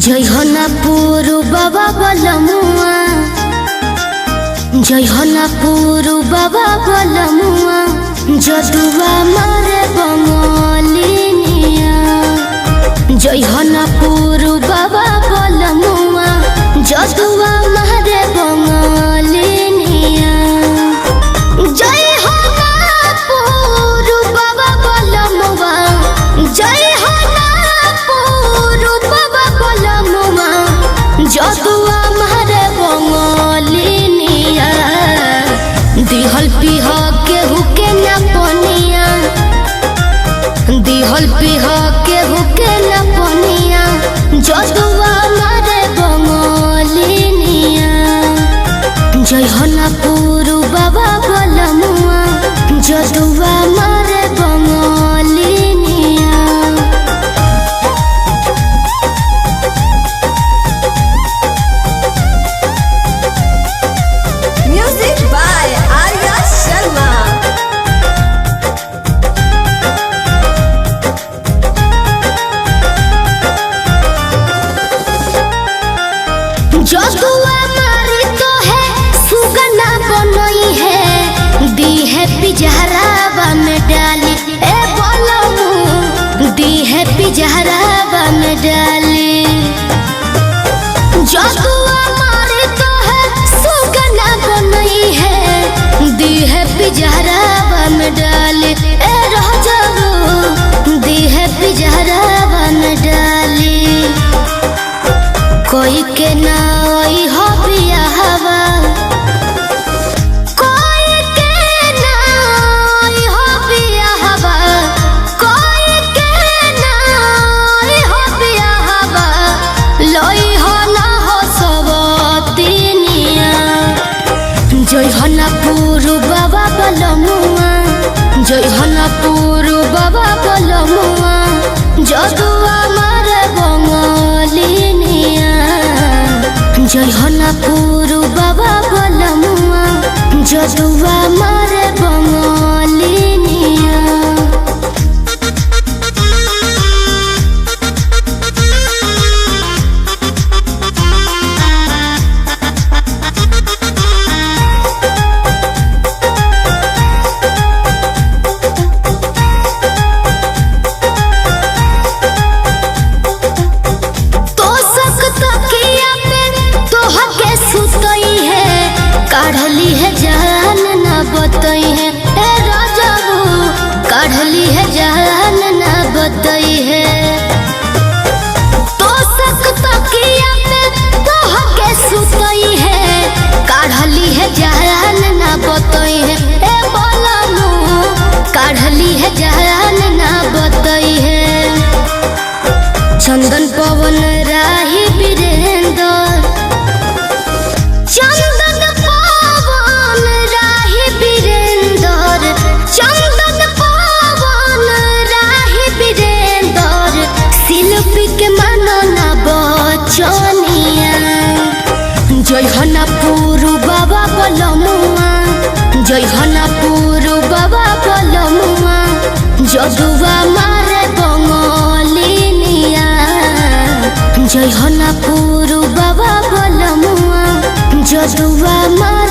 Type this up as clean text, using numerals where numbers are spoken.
जय हो ना पुरु बाबा बलमुआ, जय हो ना पुरु बाबा बलमुआ, जदुआ मारे बंगलिनिया। जय हो ना पुरु बाबा बलमुआ, जदुआ मारे बंगलिनिया। जय हो ना पुरु बाबा बलमुआ, जय हो ना पुरु बाबा बलमुआ, जदुआ मारे बंगलिनिया। दिहल पिह केहू के ना पनिया, दिहल पिह केहू के ना पनिया, जदुआ मारे बंगलिनिया। जय हो ना पुरु बाबा बलमुआ, जदुआ मारे बंगलिनिया। Music by Arya Sharma. जदुआ मारी तो है सुगना बनई है, दी है पिजहरावा में डाली। ए बोलमु दी है पिजहरावा में डाली। जदुआ मारी तो है सुगना बनई है, दी है पिजहरावा में डाली। ए रह जाऊ दी है पिजहरावा में डाली। कोई के ना ओई हो बियाहवा, कोई के ना ओई हो बियाहवा, कोई के ना ओई हो बियाहवा, लोई हो ना हो सबतिनिया। जय हो ना पुरु बाबा बलमुआ, जय हो ना पुरु बाबा बलमुआ, जदुआ मारे बंगलिनिया। जय हो ना पुरु बाबा बलमुआ, जदुआ मारे बंगलिनिया। तो सख्त किया पे तोह के सुतई है, काढ़ली है जान ना बतई है। ए राजाबू काढ़ली है जान ना बतई है। तो सख्त किया पे तोह के सुतई है, काढ़ली है जान ना बतई है। ए बोलमु काढ़ली है जान ना बतई है। चंदन पवन राही वीरेंद्र, चंदन पवन राही वीरेंद्र, चंदन पवन राही वीरेंद्र, शिल्पी के मानो ना बचनिया। जय हो ना पुरु बाबा बलमुआ, जय हो ना पुरु बाबा बलमुआ, जदुआ मारे बंगलिनिया। जय हो ना पुरु बाबा बलमुआ, जदुआ मारे